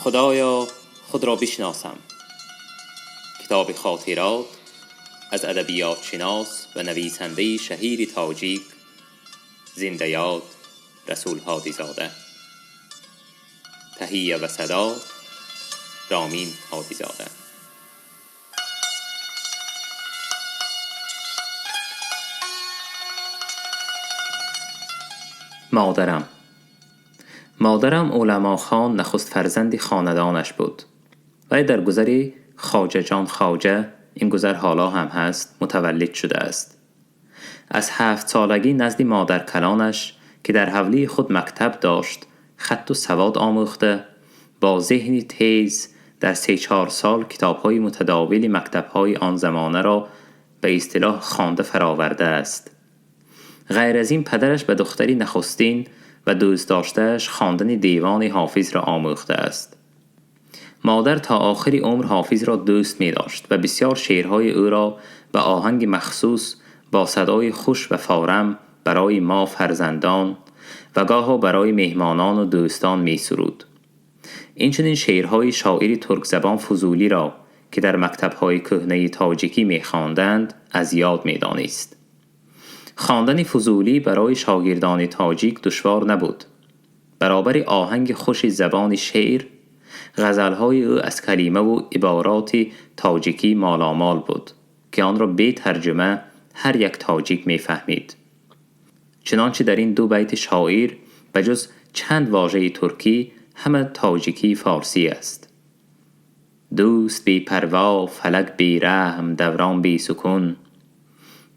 Худоё, худро бишносам. Китоби хотирот аз адабиётшинос ва нависандаи шаҳири тоҷик зиндаёд Расул Ҳодизода. Таҳия ва садо Ромин Ҳодизода. Модарам Уламохон нахуст фарзанди хонадонаш буд. Вай дар гузари Хоҷаҷон Хоҷа, ин гузар ҳоло ҳам ҳаст, мутаваллид шудааст. Аз 7 солагӣ назди модаркалонаш, ки дар ҳавлии худ мактаб дошт, хатту савод омӯхта, бо зеҳни тез дар 3-4 сол китобҳои мутадовили мактабҳои он замонаро ба истилоҳ хонда фаровардааст. Ғайр аз ин падараш ба духтари нахустин ва дӯст доштааш хондани девони ҳофизро омӯхтааст. Модар то охири умр ҳофизро дӯст медошт ва бисёр шеърҳои ӯро ба оҳанги махсус бо садои хуш ва форам барои мо фарзандон ва гоҳо барои меҳмонону дӯстон месуруд. Инчунин шеърҳои шоири туркзабон Фузулиро, ки дар мактабҳои кӯҳнаи тоҷикӣ мехонданд, аз ёд медонист. Хондани Фузулӣ барои шогирдони тоҷик душвор набуд. Баробари оҳанги хуши забони шеър, ғазалҳои ӯ аз калимаву ибороти тоҷикӣ моломол буд, ки онро бе тарҷума ҳар як тоҷик мефаҳмид. Чунончи дар ин ду байти шоир ба ҷуз чанд вожаи туркӣ ҳама тоҷикии форсӣ аст. Дӯст бепарво, фалак бераҳм, даврон бесукун,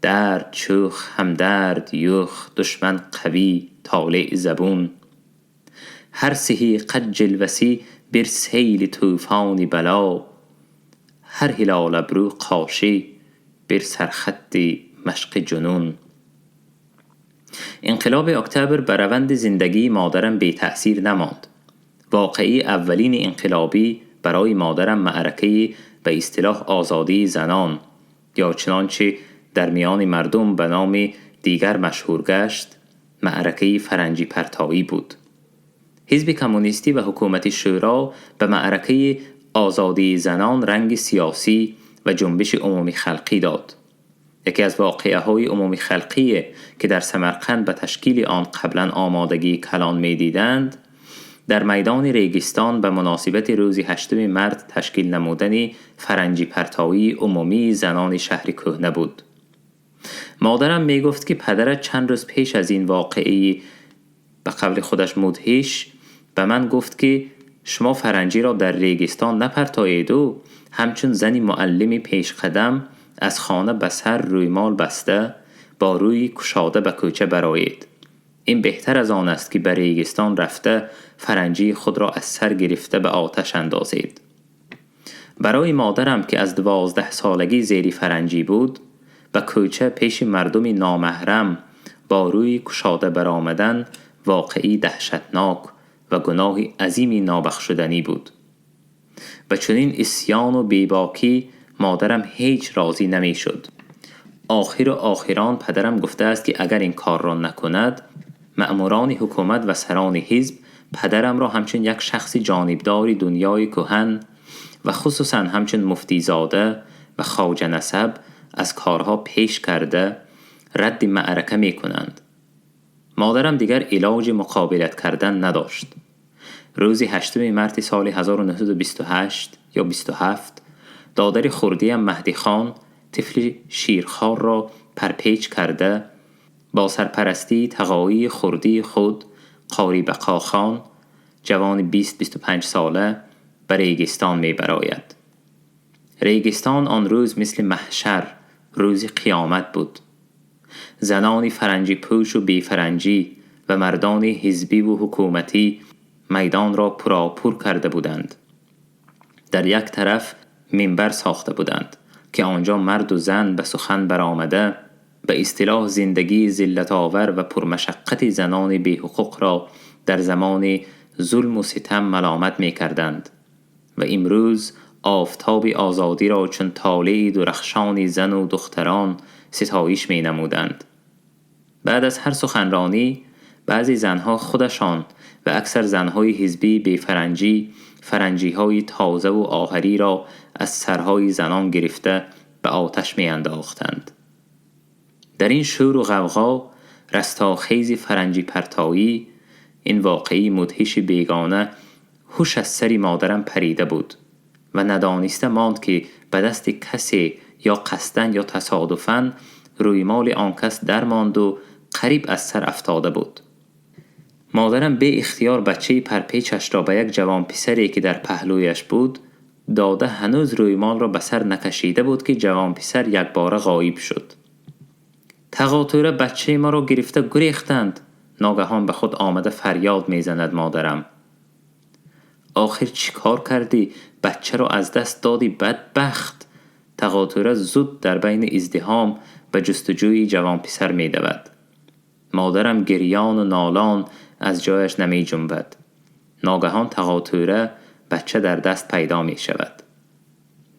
дард чӯх, ҳамдард юх, душман қавӣ, толеъ забун. Ҳар сиҳи қад ҷилвасӣ бир сейли тӯфони бало, ҳар ҳилол абрӯ қошӣ бир сархатти машқи ҷунун. Инқилоби октябр ба раванди зиндагии модарам бетаъсир намонд. Воқеаи аввалини инқилобӣ барои модарам маъракаи ба истилоҳ озодии занон ё чунончи дар миёни мардум ба номи дигар машҳур гашт, маъракаи фаранҷипартоӣ буд. Ҳизби коммунистӣ ва ҳукумати шӯро ба маъракаи озодии занон ранги сиёсӣ ва ҷунбиши умумихалқӣ дод. Яке аз воқеаҳои умумихалқие, ки дар Самарқанд ба ташкили он қаблан омодагии калон медиданд, дар майдони Регистон ба муносибати рӯзи 8 март ташкил намудани фаранҷипартоии умумии занони шаҳри кӯҳна буд. Модарам мегуфт, ки падарат чанд рӯз пеш аз ин воқеаи ба қавли худаш мудҳиш ба ман гуфт, ки шумо фаранҷиро дар Регистон напартоеду ҳамчун зани муаллими пешқадам аз хона ба сар рӯймол баста бо рӯи кушода ба кӯча бароед. Ин беҳтар аз он аст, ки ба Регистон рафта фаранҷии худро аз сар гирифта ба оташ андозед. Барои модарам, ки аз 12 солагӣ зери фаранҷӣ буд, ба кӯча пеши мардуми номаҳрам бо рӯи кушода баромадан воқеи даҳшатнок ва гуноҳи азими нобахшуданӣ буд. Ба чунин исьёну бебокӣ модарам ҳеҷ розӣ намешуд. Охиру охирон падарам гуфтааст, ки агар ин корро накунад, маъмурони ҳукумат ва сарони ҳизб падарамро ҳамчун як шахси ҷонибдори дунёи кӯҳан ва хусусан ҳамчун муфтизода ва хоҷанасаб аз корҳо пеш карда радди маърака мекунанд. Модарам дигар илоҷи муқобилат кардан надошт. Рӯзи 8 марти соли 1928 ё 27 додари хурдиам Маҳдихон тифли ширхорро парпеч карда бо сарпарастии тағоии хурдии худ Қори Бақохон, ҷавони 20-25 сола, ба Регистон мебарояд. Регистон он рӯз мисли маҳшар, рӯзи қиёмат буд. Занони фаранҷипӯшу бефаранҷӣ ва мардони ҳизбиву ҳукуматӣ майдонро пуропур карда буданд. Дар як тараф минбар сохта буданд, ки он ҷо марду зан ба сухан баромада ба истилоҳ зиндагии зиллатовар ва пурмашаққати занони беҳуқуқро дар замони зулму ситам маломат мекарданд ва имрӯз офтоби озодиро чун толеи дурахшони зану духтарон ситоиш менамуданд. Баъд аз ҳар суханронӣ баъзе занҳо худашон ва аксар занҳои ҳизбии бефаранҷӣ فرنجی های تازه و آهری را از سرهای زنان گرفته به آتش می انداختند. در این شور و غوغا رستاخیز فرنجی پرتایی، این واقعی مدهش بیگانه هوش از سری مادرم پریده بود و ندانسته ماند که به دست کسی یا قصدن یا تصادفاً رویمال آن کس درماند و قریب از سر افتاده بود. مادرم به اختیار بچه پرپیچش را به یک جوان پسری که در پهلویش بود داده، هنوز رویمال را به سر نکشیده بود که جوان پسر یک باره غایب شد. تقاطوره بچه ما را گرفته گریختند. ناگهان به خود آمده فریاد میزند مادرم: آخر چی کار کردی؟ بچه را از دست دادی بدبخت. تقاطوره زود در بین ازدحام به جستجوی جوان پسر می دود. مادرم گریان و نالان از جایش نمی جنبد. ناگهان تقاطوره بچه در دست پیدا می شود.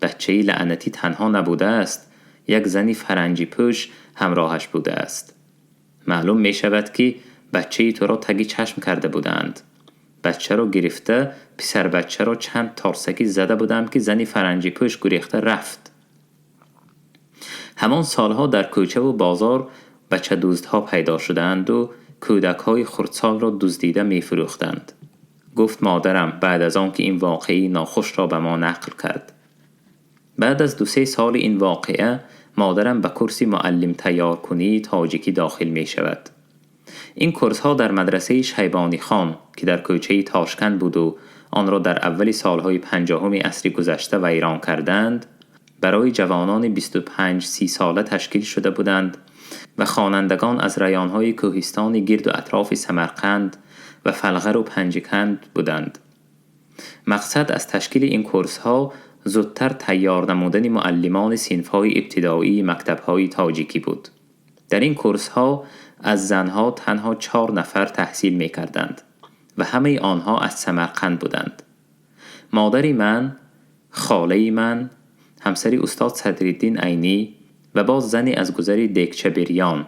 بچه لعنتی تنها نبوده است، یک زنی فرنجی پوش همراهش بوده است. معلوم می شود که بچه تو را تگی چشم کرده بودند. بچه را گرفته، پسر بچه را چند تارسکی زده بودم که زنی فرنجی پوش گریخته رفت. همان سالها در کوچه و بازار بچه دزدها پیدا شدند و کودکهای خردسال را دزدیده می فروختند. گفت مادرم بعد از آن که این واقعی ناخوش را به ما نقل کرد. بعد از 2-3 سال این واقعه مادرم به کورس معلم تیار کنی تاجیکی داخل می شود. این کورس ها در مدرسه شیبانی خان که در کوچه تاشکند بود و آن را در اول سالهای 50 عصر گذشته ویران کردند، برای جوانان 25-30 ساله تشکیل شده بودند و خوانندگان از ریانهای کوهستان گرد و اطراف سمرقند و فلغر و پنجکند بودند. مقصد از تشکیل این کورس ها زودتر تیار نمودن معلمان صنف‌های ابتدایی مکتب‌های تاجیکی بود. در این کورس ها از زنها تنها 4 نفر تحصیل می کردند و همه آنها از سمرقند بودند. مادری من، خاله من، همسری استاد صدرالدین عینی و باز زنی از گذر دکچه بریان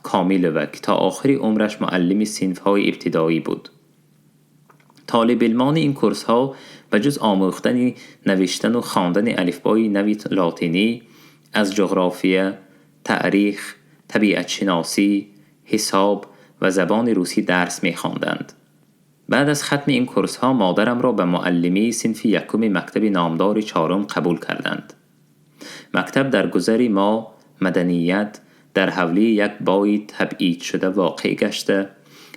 کامیلوه که تا آخر عمرش معلم صنف‌های ابتدایی بود. طالب علمان این کورس ها و جز آموختن نوشتن و خواندن الفبای نوی لاتینی از جغرافیه، تاریخ، طبیعت شناسی، حساب و زبان روسی درس می خواندند. بعد از ختم این کورس ها مادرم را به معلمی صنف یکم مکتب نامدار 4 قبول کردند. مکتب در گذر ما مدنیت در حولی یک بای تبعید شده واقع گشته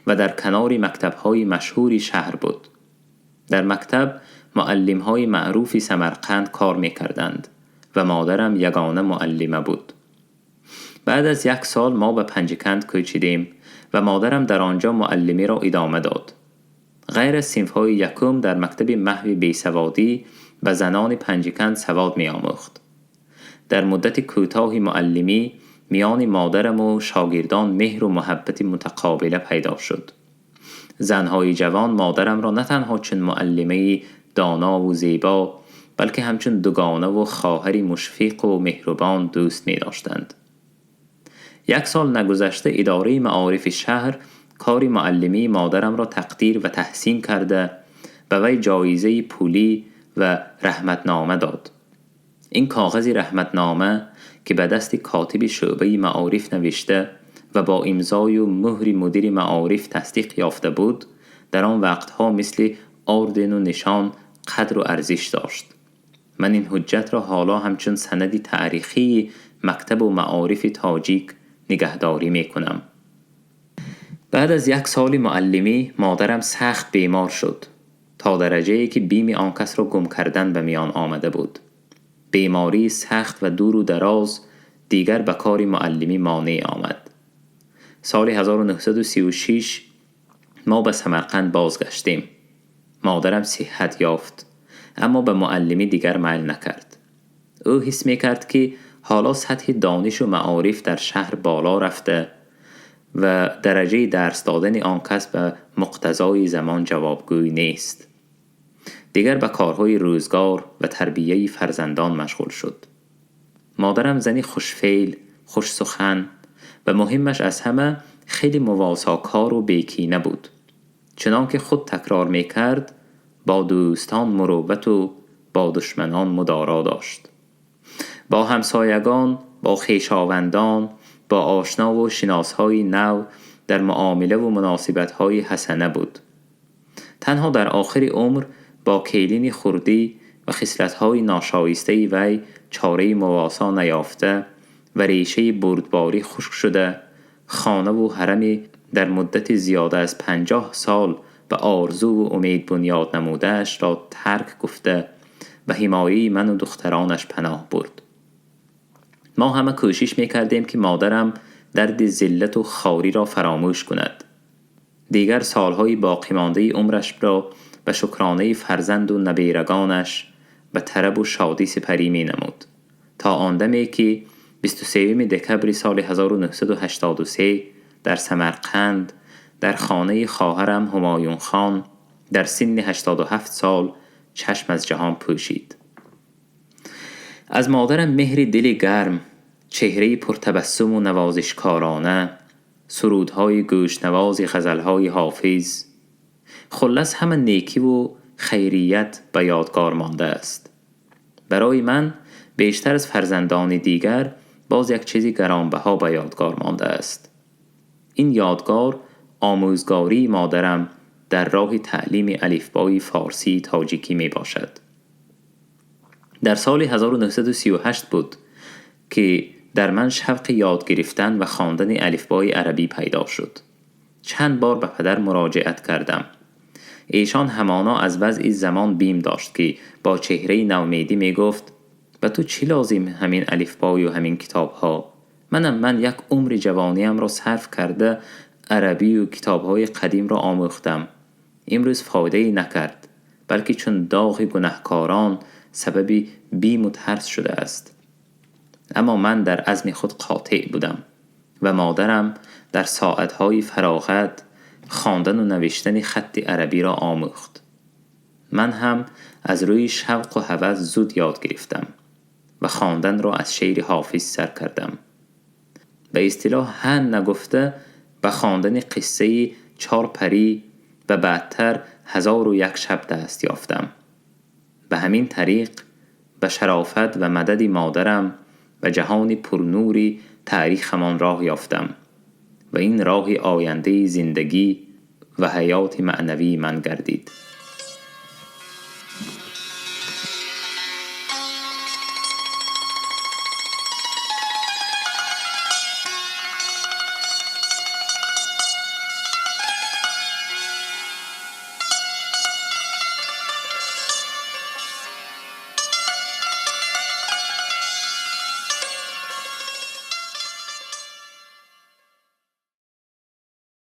و در کنار مکتب‌های مشهور شهر بود. در مکتب معلم‌های معروف سمرقند کار می‌کردند و مادرم یگانه معلمه بود. بعد از 1 سال ما به پنجکند کوچیدیم و مادرم در آنجا معلمی را ادامه داد. غیر از صنف‌های یکم در مکتب محو بیسوادی به زنان پنجکند سواد می‌آموخت. در مدت کوتاه معلمی میان مادرم و شاگردان مهر و محبت متقابله پیدا شد. زنهای جوان مادرم را نه تنها چون معلمه دانا و زیبا، بلکه همچون دوگانه و خواهری مشفق و مهربان دوست می داشتند. 1 سال نگذشته اداره معارف شهر کار معلمی مادرم را تقدیر و تحسین کرده و وی جایزه پولی و رحمتنامه داد. این کاغذ رحمتنامه که به دست کاتب شعبه معارف نوشته و با امضای و مهر مدیر معارف تصدیق یافته بود، در آن وقتها مثل آردن و نشان قدر و ارزش داشت. من این حجت را حالا همچون سند تاریخی مکتب و معارف تاجیک نگهداری می کنم. بعد از 1 سال معلمی مادرم سخت بیمار شد تا درجه ای که بیم آن کس را گم کردن به میان آمده بود. بیماری سخت و دور و دراز دیگر به کار معلمی مانع آمد. سال 1936 ما به سمرقند بازگشتیم. مادرم صحت یافت، اما به معلمی دیگر میل نکرد. او حس میکرد که حالا سطح دانش و معارف در شهر بالا رفته و درجه درس دادن آن کس به مقتضای زمان جوابگوی نیست. دیگر به کارهای روزگار و تربیه فرزندان مشغول شد. مادرم زنی خوشفعل، خوش سخن و مهمش از همه خیلی مواساکار و بیکینه بود. چنان که خود تکرار میکرد، با دوستان مروت و با دشمنان مدارا داشت. با همسایگان، با خویشاوندان، با آشنا و شناسهای نو در معامله و مناسبت‌های حسنه بود. تنها در آخر عمر با کیلین خردی و خصلت‌های ناشایسته وی چاره مواسا نیافته و ریشه بردباری خشک شده، خانه و حرم در مدت زیاده از 50 سال به آرزو و امید بنیاد نموده‌اش را ترک گفته و حمایه من و دخترانش پناه برد. ما همه کوشش می‌کردیم که مادرم درد ذلت و خواری را فراموش کند. دیگر سالهای باقی مانده عمرش را به شکرانه فرزند و نبیرگانش به طرب و شادی سپری می نمود تا آن دمی که 23 دکبر سال 1983 در سمرقند در خانه خواهرم همایون خان در سن 87 سال چشم از جهان پوشید. از مادرم مهر دل گرم، چهره پرتبسم و نوازشکارانه، سرودهای گوشنواز غزلهای حافظ، خلص همه نیکی و خیریت به یادگار مانده است. برای من بیشتر از فرزندان دیگر باز یک چیزی گرانبها به یادگار مانده است. این یادگار آموزگاری مادرم در راه تعلیم الفبای فارسی تاجیکی می باشد. در سال 1938 بود که در من شوق یاد گرفتن و خواندن الفبای عربی پیدا شد. چند بار به پدر مراجعت کردم. ایشان همانا از وضع زمان بیم داشت که با چهره نومیدی می گفت به تو چی لازم همین الفبای و همین کتاب ها؟ من یک عمر جوانیم را صرف کرده عربی و کتاب های قدیم را آموختم. امروز فایده نکرد، بلکه چون داغ گناهکاران سبب بیم و ترس شده است. اما من در عزم خود قاطع بودم و مادرم در ساعتهای فراغت خواندن و نوشتن خط عربی را آموخت. من هم از روی شوق و هوس زود یاد گرفتم و خواندن را از شعر حافظ سر کردم. به اصطلاح هن نگفته به خواندن قصه 4 پری و بعدتر 1001 شب دست یافتم. به همین طریق به شرافت و مدد مادرم و جهان پرنوری تاریخمان راه یافتم و این راه آینده زندگی و حیات معنوی من گردید.